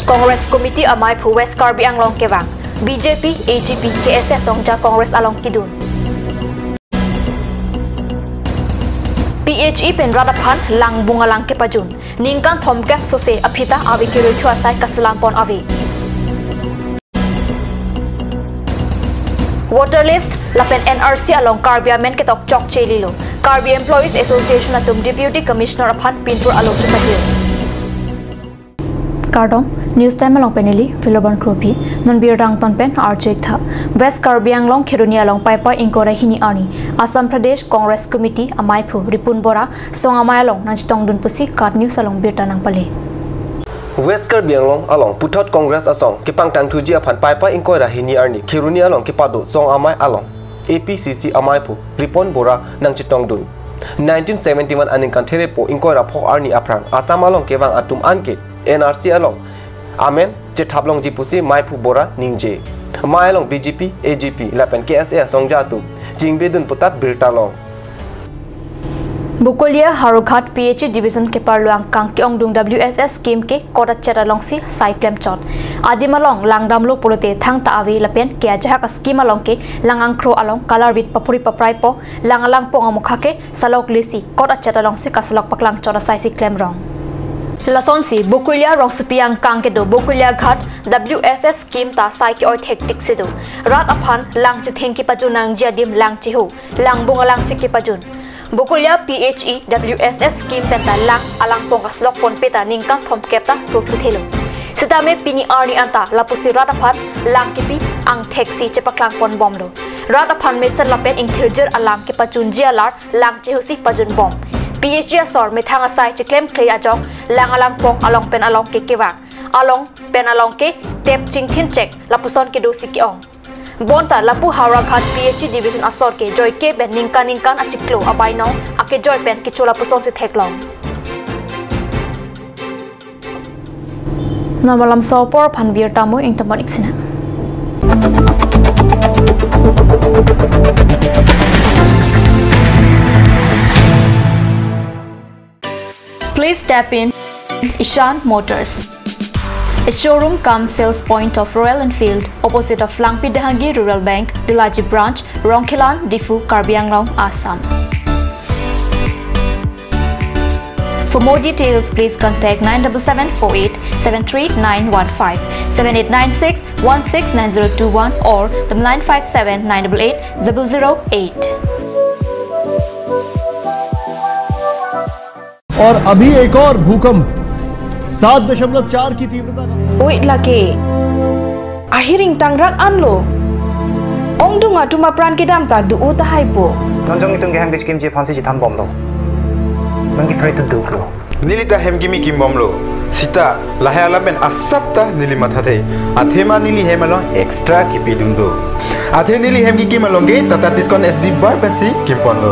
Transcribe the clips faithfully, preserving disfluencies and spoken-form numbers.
Congress Committee amaiphu West Karbi Anglong kevang. B J P, A G P, K S A songja Congress along kedun. P H E pen rat aphan langbung alang kepajun. Ningkan thomkep sose aphi ta ave kerui thu asai kaselam pon ave. Voter list lapen N R C along Karbi amen ketok chokche lilo. Karbi Employees Association atum Deputy Commissioner aphan pinpur alo kepajir. Kardom, News Time along pen neli Vilobon Kropi. Non birta angton pen arju-ik tha. West Karbi Anglong Kheroni along Paipai ingkoi ra hini arni Assam Pradesh Congress Committee amaiphu Ripun Bora song amei along nangchetongdun pusi KAT News along birta nangpale. West Karbi Anglong along puthot Congress asong kepangtangthuji aphan Paipai ingkoi ra hini arni Kheroni along kepado song amei along A P C C amaiphu Ripun Bora nangchetongdun. Nineteen seventy-one aningkan therepo ingkoi ra pho arni aphrang Assam along kevang atum anke N R C along amen chethaplongji pusi maiphu Bora ningje. Amei along B J P, A G P lapen K S A songja atum chingbedun puta birta long. Bokolia Howraghat P H E Division keparlo angkang ke-ongdung W S S scheme ke court achet alongsi sai klemchot. Adim along langdamlo pulote thangta ave lapen ke ajahak scheme along ke lang angkro along kalarvit papuri papraipo, lang alangpong amokha ke salok lesi court achet alongsi kasalok paklangchot asaisi klemrong. Lasonsi Bokolia rongsopi angkang kedo Bokolia Ghat W S S scheme ta sai ke-oi thektik si do. Rat aphan lang chetheng kepajun nangji adim lang cheho, langbung alangsi kepajun. Bokolia P H E W S S scheme penta lang alangpong kasalok ponpe ta ningkan thomkep ta sothuthelo. Sitame pini arni anta lapusi rat aphan lang kepi angtheksi chepaklang ponbomlo. Rat aphan mesen lapen ingthirjir alam kepajunji alar lang chehosi pajunbom. P H E asor methang asai cheklemkle ajok lang alangpong along pen along ke kevang. Along pen along ke tep chingthin chek lapuson kedosi ke-ong. Bonta lapu Howraghat P H E Division asor ke joike pen ningkan ningkan achiklo abaino akejoi pen kecho lapusonsi theklong. Non malam so apor aphan birta mo ingtaman iksina. Please step in Ishan Motors, a showroom cum sales point of Royal Enfield, opposite of Langpi Dehangi Rural Bank, Delaji Branch, Rongkhelan, Diphu, Karbi Anglong, Assam. For more details, please contact nine double seven four eight seven three nine one five, seven eight nine six one six nine zero two one or the nine five seven nine double eight double zero eight. और अभी एक और भूकंप सात दशमलव चार की तीव्रता का। Oi lake. Ahiring tangrak anlo. Ongdung atum apran kedam ta do-o tahai po. Non jong itum ke hem kechekimji aphansi chethanbomlo. Non ke pray to duklo. Neli ta hem kimi kimbomlo. Sita lahai alam pen asap ta neli mathathe. Athema neli hem along extra kipidun do. Athe neli hem kikim along ke Tata Tiscon S D bar pensi kimponlo.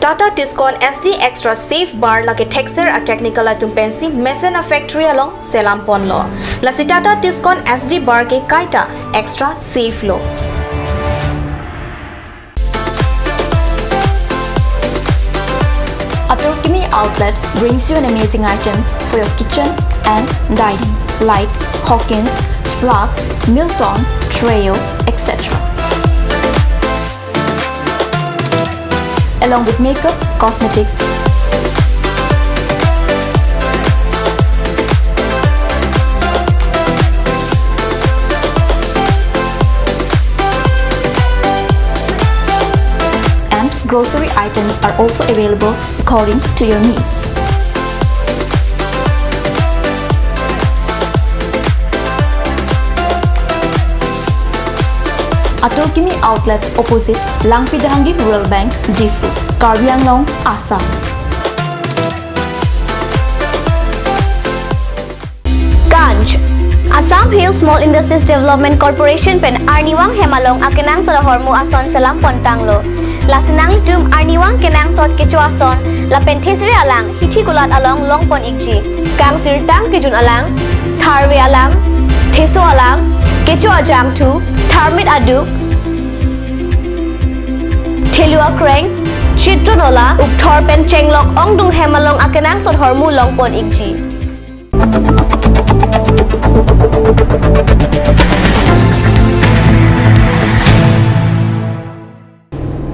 Tata Tiscon S D Extra Safe Bar lake thekser a-technical atum pensi mesen a-factory along selam ponlo. Lasi Tata Tiscon S D bar ke kaita extra safe lo. Atur Kimi Outlet brings you an amazing items for your kitchen and dining, like Hawkins, flasks, Milton, Treo, et cetera. Along with makeup, cosmetics, and grocery items are also available according to your needs. Atur Kimi Outlet, opposite Langpi Dehangi Rural Bank, Diphu, Karbi Anglong, Assam. Ganj. Assam Hill Small Industries Development Corporation pen arnivang hem along akenangsot ahormu ason selam pontanglo. Lasi nanglitum arnivang kenangsot kecho ason lapen thesere alang hithi kulat along longpon ikji. Kangsirtang kejun alang, tharve alang, theso alang, kecho ajangthu, tharmit aduk, thelu akreng, chitron ola, ukthor pen chenglok ongdung hem along akenangsot ahormu longpon ikji.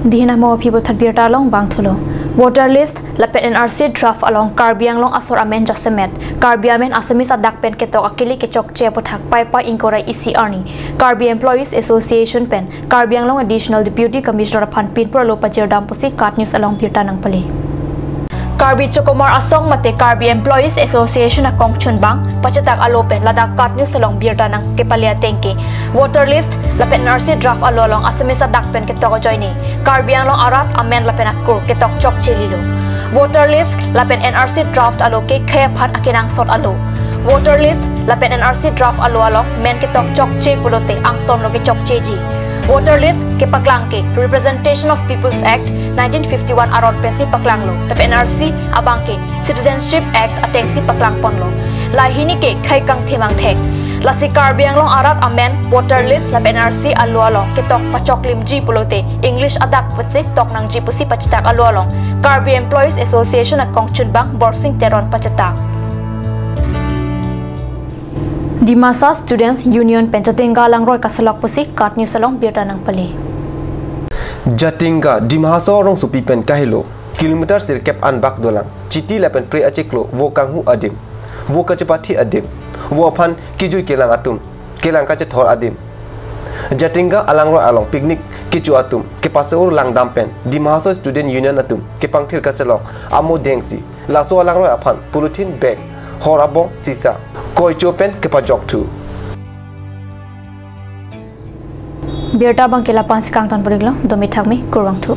Dihin amo aphi puthot birta along vangthulo. Voter list lapen N R C draft along Karbi Anglong asor amen jasemet, Karbi amen Assamese adak pen ketok akili kechokche aputhak Paipai ingkoi ra isi arni Karbi Employees Association pen Karbi Anglong Additional Deputy Commissioner aphan pinpur alo pajirdam pusi KAT News along birta nangpale. Karbi Chokomar Asong mate Karbi Employees Association akongchunbang pachetak alo pen ladak KAT News along birta nangkepale ateng ke voter list lapen N R C draft alo along Assamese adak pen ketok ajoine Karbi Anglong arat amen lapen akur ketok chokche lilo. Voter list lapen N R C draft alo ke khei aphan akenangsot alo. Voter list lapen N R C draft alo along men ketok chokche pulote angton lo kechokcheji. Voter list kepaklang ke Representation of People's Act nineteen fifty-one aron pensi paklanglo. Lapen N R C abang ke Citizenship Act atengsi paklangponlo. Lahini ke khei kangthim angthek. Lasi Karbi Anglong arat amen voter list lapen N R C alo along ketok pachoklimji pulote English adak pensi tok nangji pusi pachetak alo along Karbi Employees Association akongchunbang Borsing Teron pachetak. Dimasa Students Union pen Jatinga alangroi kaselok pusi KAT News along birta nangpale. Jatinga Dima Hasao rongsopi pen kahelo kilometer sirkep anbak dolang, Chiti lapen Pre achiklo vo kanghu adim, vo kachepathi adim, vo aphan kejui kelang atum kelang kachethor adim, Jatinga alangroi along picnic kecho atum kepase-or langdam pen Dima Hasao Student Union atum kepangthir kaselok amo dengsi laso alangroi aphan polythene bag, hor abong, sisa, koicho pen kepajokthu. Birta abang ke la-an pensi kangton pon-iklo, dome thakme, kurvangthu.